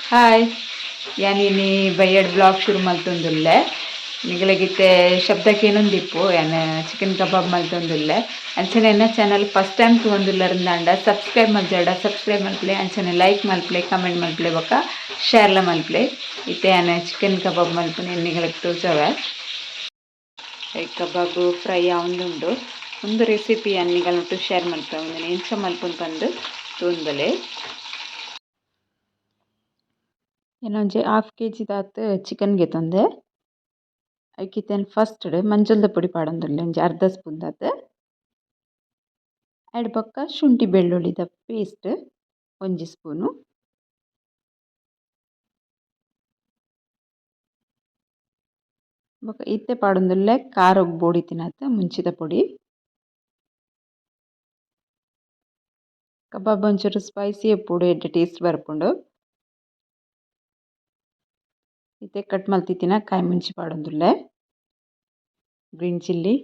Hi, ಯಾನ್ ಇನಿ ಬಯ್ಯಡ್ blog ಶುರು ಮಲ್ತೊಂದುಲ್ಲೆ. ನಿಗಲಗಿತ್ತೆ ಶಬ್ದಕ್ಕೆ ಏನೊಂದಿಪ್ಪು, ಯಾನ್ ಚಿಕನ್ ಕಬಾಬ್ ಮಲ್ತೊಂದುಲ್ಲೆ. ಅಂಚನೆ ಎನ್ನ ಚಾನಲ್ ಫಸ್ಟ್ ಟೈಮ್ ತೂವೊಂದುಲ್ಲರಿಂದಾಂಡ ಸಬ್ಸ್ಕ್ರೈಬ್ ಮಲ್ಜಡ ಸಬ್ಸ್ಕ್ರೈಬ್ ಮಲ್ಪಲೆ, ಅಂಚನೆ ಲೈಕ್ ಮಲ್ಪಲೆ, ಕಮೆಂಟ್ ಮಲ್ಪಲೆ, ಬೊಕ್ಕ ಶೇರ್ಲ ಮಲ್ಪಲೆ. ಇತ್ತೆ ಯಾನ್ ಚಿಕನ್ ಕಬಾಬ್ ಮಲ್ಪುನೆ ನಿಗಲಗ್ ತೋಜವೆ. ಕಬಾಬ್ ಫ್ರೈ ಆವೊಂದುಂಡು. ಒಂದು ರೆಸಿಪಿ ಯಾನ್ ನಿಗಲೊಟ್ಟು ಶೇರ್ ಮಲ್ಪೆ, ಉಂದೆನ್ ಎಂಚ ಮಲ್ಪುನು ಪಂದ್ ತೂಂದಲೆ. ಯಾನ್ ಒಂಜಿ ½ ಕೆಜಿ ದಾತ್ ಚಿಕನ್ ಗೆತೊಂದೆ. ಐಕ್ ಇತ್ತೆ ಫಸ್ಟ್ ಮಂಜಲ್ದ ಪೊಡಿ ಪಾಡೊಂದುಲ್ಲೆ, ಒಂಜಿ ಅರ್ಧ ಸ್ಪೂನ್ ದಾತ್. ಐಡ್ ಬೊಕ್ಕ ಶುಂಠಿ ಬೆಳ್ಳುಳ್ಳಿದ ಪೇಸ್ಟ್ ಒಂಜಿ ಸ್ಪೂನು. ಬೊಕ್ಕ ಇತ್ತೆ ಪಾಡೊಂದುಲ್ಲೆ ಖಾರೊಗ್ ಬೋಡಿತ್ತಿನಾತ್ ಮುಂಚಿದ ಪೊಡಿ. ಕಬಾಬ್ ಒಂಚೂರು ಸ್ಪೈಸಿ ಇಪ್ಪೊಡು, ಎಡ್ಡೆ ಟೇಸ್ಟ್ ಬರ್ಪುಂಡು. ಇತ್ತೆ ಕಟ್ ಮಲ್ತಿತ್ತಿನ ಕಾಯಿ ಮುಂಚಿ ಪಾಡೊಂದುಲ್ಲೆ, ಗ್ರೀನ್ ಚಿಲ್ಲಿ.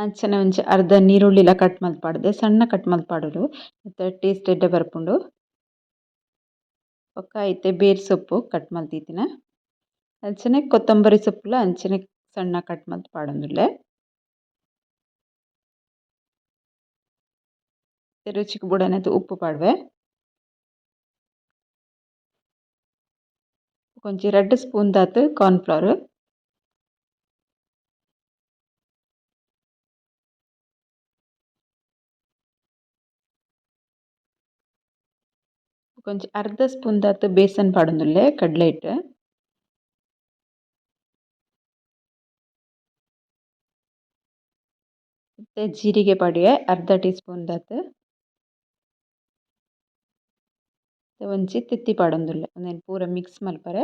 ಅಂಚನೆ ಒಂಜಿ ಅರ್ಧ ನೀರುಳ್ಳಿಲ ಕಟ್ ಮಲ್ತ್ ಪಾಡ್ದೆ, ಸಣ್ಣ ಕಟ್ ಮಲ್ತ್ ಪಾಡೊಡು, ಇತ್ತೆ ಟೇಸ್ಟ್ ಎಡ್ಡೆ ಬರ್ಪುಂಡು. ಬೊಕ್ಕ ಇತ್ತೆ ಬೇರ್ ಸೊಪ್ಪು ಕಟ್ ಮಲ್ತಿತ್ತಿನ, ಅಂಚನೆ ಕೊತ್ತಂಬರಿ ಸೊಪ್ಪುಲ ಅಂಚನೆ ಸಣ್ಣ ಕಟ್ ಮಲ್ತ್ ಪಾಡೊಂದುಲ್ಲೆ. ರುಚಿಕ್ ಬೋಡಾಯಿನಾತ್ ಉಪ್ಪು ಪಾಡುವೆ. ಒಂಜಿ ರಡ್ಡ್ ಸ್ಪೂನ್ ದಾತ್ ಕಾರ್ನ್ ಫ್ಲೋರ್. ಒಂಜಿ ಅರ್ಧ ಸ್ಪೂನ್ ದಾತ್ ಬೇಸನ್ ಪಾಡೊಂದುಲ್ಲೆ, ಕಡ್ಲೆ ಹಿಟ್ಟು. ಇತ್ತೆ ಜೀರಿಗೆ ಪಾಡುವೆ, ಅರ್ಧ ಟೀ ಸ್ಪೂನ್ ದಾತ್. ಒಂಜಿ ತೆತ್ತಿ ಪಾಡೊಂದುಲ್ಲೆ, ಉಂದೆನ್ ಪೂರ ಮಿಕ್ಸ್ ಮಲ್ಪರೆ.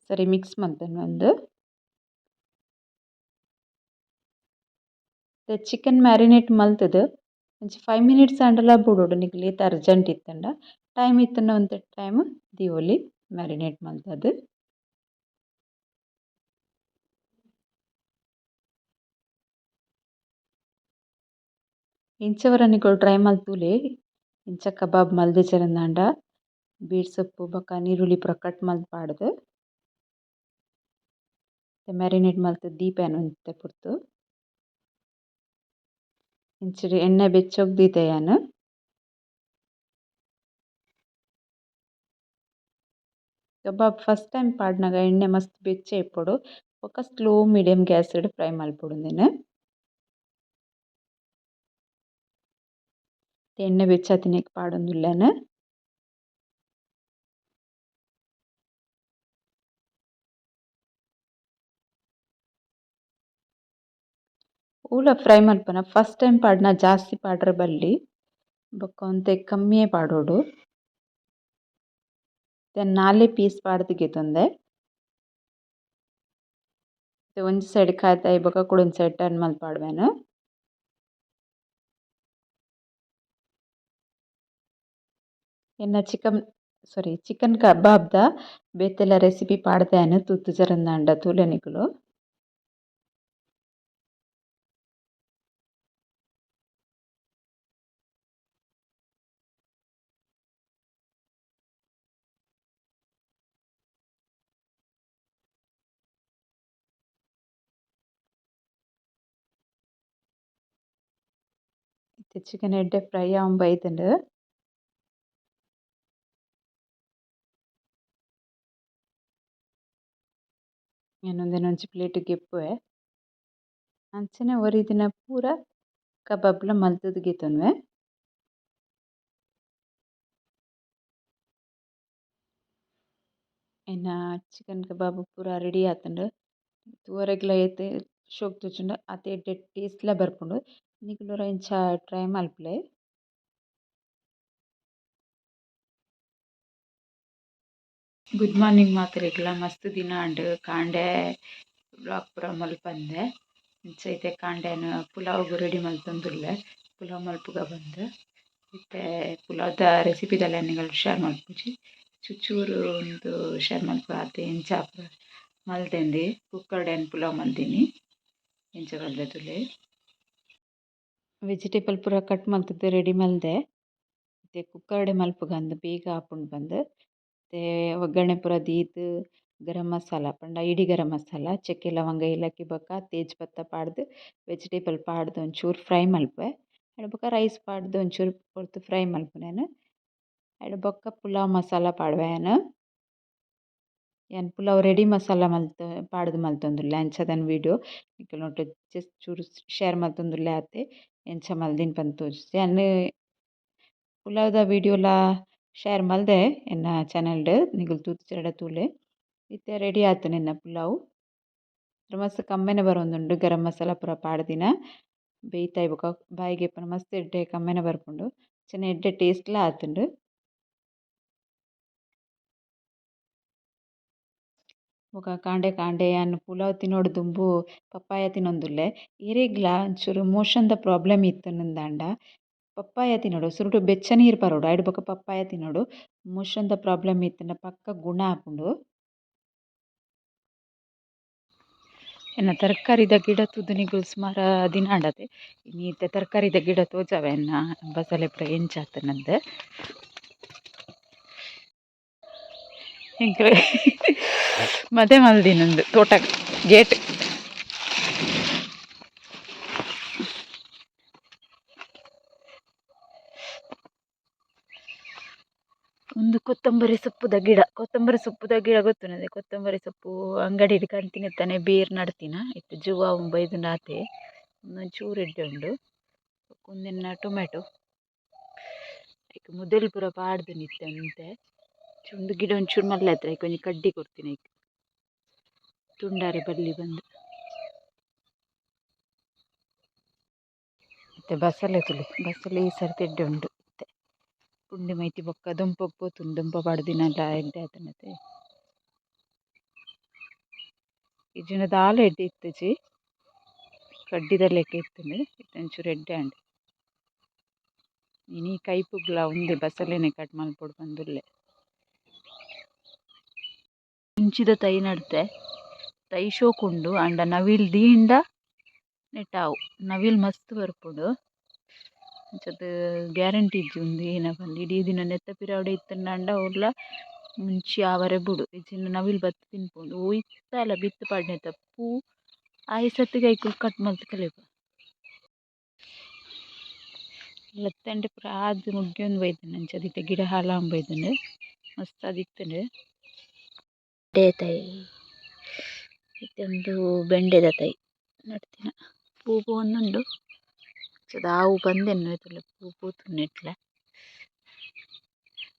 ಸರಿ ಮಿಕ್ಸ್ ಮಲ್ತೊಂದು. ಚಿಕನ್ ಮ್ಯಾರಿನೇಟ್ ಮಲ್ತುದು ಒಂಜಿ 5 ಮಿನಿಟ್ಸ್ ಆಂಡಲ ಬುಡೊಡು. ನಿಕ್ಲ್ ಏತ್ ಅರ್ಜೆಂಟ್ ಇತ್ತುಂಡ, ಟೈಮ್ ಇತ್ತುಂಡ ಒಂತೆ ಟೈಮ್ ದೀವೊಲಿ ಮ್ಯಾರಿನೇಟ್ ಮಲ್ತುದು. ಇಂಚವರ ನಿಕುಲು ಟ್ರೈ ಮಲ್ತುಲೆ ಇಂಚ ಕಬಾಬ್ ಮಲ್ದಿಜೆರಂದಾಂಡ ಬೀರ್ ಸೊಪ್ಪು ಬೊಕ್ಕ ನೀರುಳ್ಳಿ ಪೂರ ಕಟ್ ಮಲ್ತ್ ಪಾಡ್ದ್ ಮ್ಯಾರಿನೇಟ್ ಮಲ್ತ್ ದೀಪೆ ಒಂತೆ ಪೊರ್ತು. ಇಂಚಿಡ್ ಎಣ್ಣೆ ಬೆಚ್ಚೊಗ್ ದೀತೆ ಯಾನ್. ಕಬಾಬ್ ಫಸ್ಟ್ ಟೈಮ್ ಪಾಡ್ನಗ ಎಣ್ಣೆ ಮಸ್ತ್ ಬೆಚ್ಚ ಇಪ್ಪೊಡು, ಬೊಕ್ಕ ಸ್ಲೋ ಮೀಡಿಯಂ ಗ್ಯಾಸ್ ಡ್ ಫ್ರೈ ಮಲ್ಪೊಡು ಉಂದೆನ್. ಎಣ್ಣೆ ಬೆಚ್ಚ ಆತಿನೆಕ್ ಪಾಡೊಂದುಲ್ಲೆನ್. ಓಲ ಫ್ರೈ ಮಲ್ಪುನ ಫಸ್ಟ್ ಟೈಮ್ ಪಾಡ್ನ ಜಾಸ್ತಿ ಪಾಡ್ರೆ ಬಲ್ಲಿ, ಬೊಕ್ಕ ಒಂತೆ ಕಮ್ಮಿಯೇ ಪಾಡೊಡು. ನಾಲೆ ಪೀಸ್ ಪಾಡ್ದ್ ಗೆತೊಂದೆ. ಒಂಜಿ ಸೈಡ್ ಕಾತ್ ಆಯಿ ಬೊಕ್ಕ ಕುಡೊಂಜಿ ಸೈಡ್ ಟರ್ನ್ ಮಲ್ತ್ ಪಾಡುವೆನ್. ಎನ್ನ ಚಿಕನ್ ಸಾರಿ ಚಿಕನ್ ಕಬಾಬ್ದ ಬೇತೆಲ ರೆಸಿಪಿ ಪಾಡ್ದೆ ತೂತುಜರಂದಾಂಡ ತೂಲೆ ನಿಕುಲು. ಇತ್ತೆ ಚಿಕನ್ ಎಡ್ಡೆ ಫ್ರೈ ಆವೊಂದು ಬೈದ್ಂಡ್. ಯಾನ್ ಉಂದೆನ್ ಒಂಜಿ ಪ್ಲೇಟ್ ಗೆಪ್ಪುವೆ. ಅಂಚನೆ ಒರಿದಿನ ಪೂರ ಕಬಾಬ್ಲ ಮಲ್ತುದು ಗೆತೊನುವೆ. ಎನ್ನ ಚಿಕನ್ ಕಬಾಬ್ ಪೂರ ರೆಡಿ ಆತುಂಡು. ತೂವರೆಗ್ಲ ಏತ್ ಶೋಕು ತೋಜುಂಡು ಆತೆ ಎಡ್ಡೆ ಟೇಸ್ಟ್ ಲ ಬರ್ಪುಂಡು. ನಿಕುಲು ಒರ ಇಂಚ ಟ್ರೈ ಮಲ್ಪುಲೆ. ಗುಡ್ ಮಾರ್ನಿಂಗ್ ಮಾತೆರೆಗ್ಲ. ಮಸ್ತ್ ದಿನ ಆಂಡ್ ಕಾಂಡೆ ವ್ಲಾಗ್ ಪೂರ ಮಲ್ಪಂದೆ. ಇಂಚ ಇತ್ತೆ ಕಾಂಡೆನ್ ಪುಲಾವ್ ರೆಡಿ ಮಲ್ತೊಂದುಲ್ಲೆ, ಪುಲಾವ್ ಮಲ್ಪುಗ ಪಂದ್. ಇತ್ತೆ ಪುಲಾವ್ದ ರೆಸಿಪಿದಲ್ಲ ನಿಕಲ್ಗ್ ಶೇರ್ ಮಲ್ಪುಜಿ, ಚೂಚೂರು ಉಂದು ಶೇರ್ ಮಲ್ಪುವ ಆತೆ ಎಂಚ ಮಲ್ತೆಂದೆ ಕುಕ್ಕರ್ಡ್ ಯಾನ್ ಪುಲಾವ್ ಮಲ್ದಿನಿ. ಎಂಚ ಮಲ್ದೆ ತೂಲೆ. ವೆಜಿಟೇಬಲ್ ಪೂರ ಕಟ್ ಮಲ್ತುದು ರೆಡಿ ಮಲ್ದೆ. ಇತ್ತೆ ಕುಕ್ಕರ್ಡೆ ಮಲ್ಪುಗಂದ್ ಬೇಗ ಆಪುಂಡು ಪಂದ್. ಇತ್ತೆ ಒಗ್ಗರಣೆ ಪೂರ ದೀದ್ ಗರಂ ಮಸಾಲ ಪಂಡ ಇಡಿ ಗರಂ ಮಸಾಲ, ಚಕ್ಕೆ ಲವಂಗ ಏಲಕ್ಕಿ ಬೊಕ್ಕ ತೇಜ್ ಪತ್ತ ಪಾಡ್ದ್ ವೆಜಿಟೇಬಲ್ ಪಾಡ್ದ್ ಒಂಚೂರು ಫ್ರೈ ಮಲ್ಪುವೆ. ಐಡ್ ಬೊಕ್ಕ ರೈಸ್ ಪಾಡ್ದ್ ಒಂಚೂರು ಪೊರ್ತು ಫ್ರೈ ಮಲ್ಪುನೆ ಯಾನ್. ಐಡ್ ಬೊಕ್ಕ ಪುಲಾವ್ ಮಸಾಲ ಪಾಡುವೆ ಯಾನ್. ಯಾನ್ ಪುಲಾವ್ ರೆಡಿ ಮಸಾಲ ಮಲ್ತ್ ಪಾಡ್ದ್ ಮಲ್ತೊಂದುಲ್ಲೆ ಅಂಚಾದ್ ವೀಡಿಯೋ ನಿಕಲ್ನೊಟ್ಟು ಜಸ್ಟ್ ಚೂರು ಶೇರ್ ಮಲ್ತೊಂದುಲ್ಲೆ ಆತೆ ಎಂಚ ಮಲ್ದಿನಿ ಪಂದ್ ತೋಜುಜಿ. ಯಾನ್ ಪುಲಾವ್ದ ವೀಡಿಯೋಲ ಶೇರ್ ಮಲ್ದೆ ಎನ್ನ ಚಾನೆಲ್ಡ್ ನಿಕುಲು ತೂತಿಜಡ ತೂಲೆ. ಇತ್ತೆ ರೆಡಿ ಆತುಂಡು ಎನ್ನ ಪುಲಾವ್. ಮಸ್ತ್ ಕಮ್ಮೆನೆ ಬರೊಂದುಂಡು ಗರಂ ಮಸಾಲ ಪೂರ ಪಾಡ್ದಿನ. ಬೇಯ್ತಾಯಿ ಬೊಕ ಬಾಯಿಗ್ ಇಪ್ಪುನ ಮಸ್ತ್ ಎಡ್ಡೆ ಕಮ್ಮೆನೆ ಬರ್ಪುಂಡು. ಅಂಚನೆ ಎಡ್ಡೆ ಟೇಸ್ಟ್ ಲ ಆತುಂಡು. ಬೊಕ ಕಾಂಡೆ ಕಾಂಡೆ ಯಾನ್ ಪುಲಾವ್ ತಿನೊಡು ದುಂಬು ಪಪ್ಪಾಯ ತಿನೊಂದುಲ್ಲೆ. ಏರೆಗ್ಲಾ ಒಂಚೂರು ಮೋಷನ್ ದ ಪ್ರಾಬ್ಲಮ್ ಇತ್ತುಂಡಾಂಡ ಪಪ್ಪಾಯ ತಿನೊಡು. ಸುರುಟು ಬೆಚ್ಚ ನೀರು ಪರೊಡು ಐಡ್ ಬೊಕ ಪಪ್ಪಾಯ ತಿನೊಡು. ಮೋಷನ್ ದ ಪ್ರಾಬ್ಲಮ್ ಇತ್ತುಂಡ ಪಕ್ಕ ಗುಣ ಆಪುಂಡು. ಎನ್ನ ತರಕಾರಿದ ಗಿಡ ತೂದು ನಿಕುಲು ಸುಮಾರು ದಿನ ಆಂಡತೆ. ಇನಿ ಇತ್ತೆ ತರಕಾರಿದ ಗಿಡ ತೋಜಾವೆ ಎನ್ನ ಬಸಲೆ ಪೂರ ಎಂಚ ಆತುಂಡು. ಎಂಕ್ ಮದೆ ಮಲ್ದಿನಂದು ತೋಟ ಗೇಟ್. ಉಂದು ಕೊತ್ತಂಬರಿ ಸೊಪ್ಪುದ ಗಿಡ. ಕೊತ್ತಂಬರಿ ಸೊಪ್ಪುದ ಗಿಡ ಗೊತ್ತುಂಡತೆ. ಕೊತ್ತಂಬರಿ ಸೊಪ್ಪು ಅಂಗಡಿಡ್ ಕಂತಿನ ಬೇರ್ ನಡ್ತಿನ ಇತ್ತೆ ಜುವ ಬೈದುಂಡು ಆತೆ. ಉಂದೊಂಚೂರು ಎಡ್ಡೆ ಉಂಡು. ಉಂದೆನ್ನ ಟೊಮೆಟೊ. ಐಕ್ ಮುದೆಲ್ ಪೂರ ಪಾಡ್ದಿನಿ ಇತ್ತೆ ಒಂತೆ. ಉಂದು ಗಿಡ ಒಂಚೂರು ಮಲ್ಲೆ ಆತ್ರೆ ಐಕ್ ಒಂಜಿ ಕಡ್ಡಿ ಕೊರ್ತಿನಿ ಐಕ್. ತುಂಡಾರೆ ಬಲ್ಲಿ ಪಂದ್. ಇತ್ತೆ ಬಸಲೆ ತೂಲೆ. ಬಸಲೆ ಈ ಸರ್ತಿ ಎಡ್ಡೆ ಉಂಡು ಇತ್ತೆ. ಪುಂಡಿ ಮೈತಿ ಬೊಕ್ಕ ದೊಂಪೊಗ್ ಪೋತುಂಡು ದೊಂಪ ಪಾಡ್ದಿನಲ ಎಡ್ಡೆ ಆತುಂಡತೆ. ಇಜ್ಜಿಂಡ ದಾಲ ಎಡ್ಡೆ ಇತ್ತುಜಿ. ಕಡ್ಡಿದ ಲೆಕ್ಕ ಇತ್ತುಂಡು. ಇತ್ತೆ ಒಂಚೂರು ಎಡ್ಡೆ ಆಂಡ್. ಇನಿ ಕೈಪುಗ್ಲ ಉಂದೆ ಬಸಲೆನೆ ಕಟ್ ಮಲ್ಪೊಡು ಪಂದುಲ್ಲೆ. ಮುಂಚಿದ ತೈ ನಡ್ತೆ. ತೈ ಶೋಕುಂಡು ಆಂಡ ನವಿಲ್ ದೀಂಡ ನೆಟ್ ಆವು. ನವಿಲ್ ಮಸ್ತ್ ಬರ್ಪುಂಡು. ಅಂಚದ ಗ್ಯಾರಂಟಿ ಇಜ್ಜಿ ಉಂದು ಏನ ಪಂದ್. ಇಡೀ ದಿನ ನೆತ್ತ ಪಿರವುಡೆ ಇತ್ತುಂಡಾಂಡ ಓಲ್ಲ ಮುಂಚಿ ಆವರೆ ಬುಡು. ಇಜ್ಜಿಂಡ ನವಿಲ್ ಬತ್ತ್ ತಿನ್ಪುಂಡು. ಒವು ಇತ್ತಲ ಬಿತ್ತ್ ಪಾಡ್ನೆತ ಪೂ ಆಯೆ ಸತ್ತಿಗೆ ಐಕುಲು ಕಟ್ ಮಲ್ತ್ ಕಲೆಪ. ಲತ್ತಂಡೆ ಪೂರ ಆದ್ ಮುಗ್ಯೊಂದು ಬೈದ್ಂಡ್ ಅಂಚಾದ್ ಇತ್ತೆ ಗಿಡ ಹಾಳಾವೊಂದು ಬೈದ್ಂಡ್. ಮಸ್ತ್ ಆದಿತ್ತುಂಡು. ತೈ ಇತ್ತೆ ಉಂದು ಬೆಂಡೆದ ತೈ ನಡ್ತಿನ ಪೂ ಪೋವೊಂದುಂಡು. ಆವು ಪಂದ್ ಎನ್ನುವೆ ಪೂ ಪೂತುಂಡು ನೆಟ್ಲ.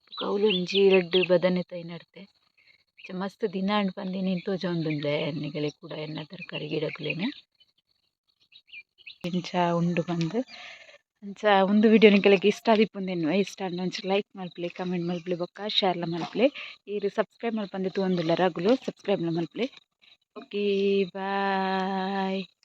ಬೊಕ ಅವ್ಲೊಂಜಿ ರಡ್ಡ್ ಬದನೆ ತೈ ನಡ್ತೆ. ಅಂಚ ಮಸ್ತ್ ದಿನ ಆಂಡ್ ಪಂದ್ ಇನಿ ತೋಜೊಂದುಲ್ಲೆ ನಿಗಲೆ ಕೂಡ ಎನ್ನ ತರಕಾರಿ ಗಿಡಕುಲೆನ್. ಇಂಚ ಉಂಡು ಪಂದ್. ಅಂಚ ಉಂದು ವಿಡಿಯೋ ನಿಕಲೆಗ್ ಇಷ್ಟ ಆದಿಪ್ಪುಂದು ಎನ್ನುವೆ. ಇಷ್ಟ ಆಂಡ ಒಂಚೂರು ಲೈಕ್ ಮಲ್ಪುಲೆ, ಕಮೆಂಟ್ ಮಲ್ಪುಲೆ ಬೊಕ್ಕ ಶೇರ್ಲ ಮಲ್ಪುಲೆ. ಈರ್ ಸಬ್ಸ್ಕ್ರೈಬ್ ಮಲ್ಪಂದೆ ತೂವೊಂದುಲ್ಲೆರ್ ಅಗುಲು ಸಬ್ಸ್ಕ್ರೈಬ್ ಲ ಮಲ್ಪುಲೆ. Okay bye.